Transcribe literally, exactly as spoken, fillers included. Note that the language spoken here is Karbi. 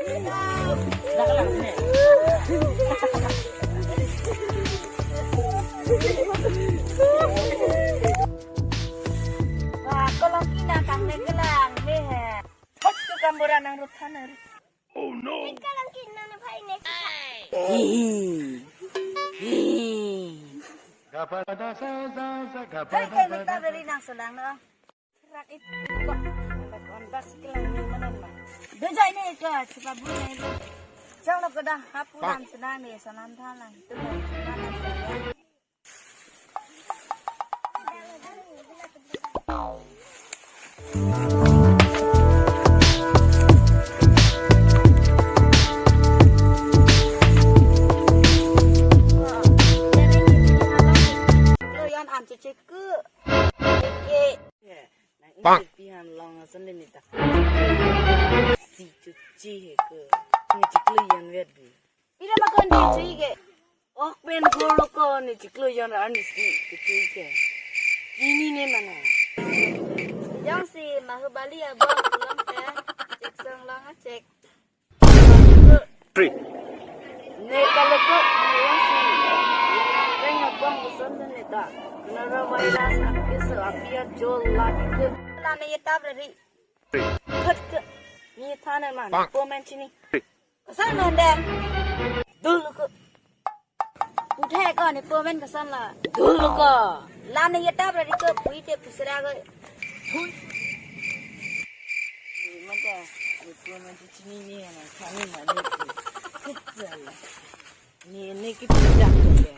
Wah, kolong kina kang ne kelang le he. Thot tu kambora nang ruthan hari. Oh no. Kalang kina na phai ne. Hai, kalang ta beri nang selang no. Rat itu kok. Lambat on bas kelang ni mana ma. Dejai ne ke cepat bu ne. Jang lo kedah hapu lam senang ne sanam thalang. Tu ne. Lo yan an cecek ke. Cecek. Nang ingkir pi han long ason le neta. Si chuchi he ke. Ne chiklo yan vet bi. Ira ma kon di chuchi ke. Ok pen golo ko ne chiklo yan ran si chuchi ke. Ini ne mana. Yang si Bahubali abang pulang ke. Cek song long a cek. Three. Neta lo ko, ne yang si. Reng abang uson dan neta. Coronavirus api so api a jol lagi ke. La ne yetap rari. Three. Khat ke. Ni thane man. Bang. Po men chini. Three. Koson man de. Dulu ko. Puthe ko ne po men koson la. Dulu ko. La ne yetap rari ko pui te pusra ko. Pui. Mata, itu nanti sini ni, anak kami mana ni? Kecil. Ni, ni kita tidak kerja.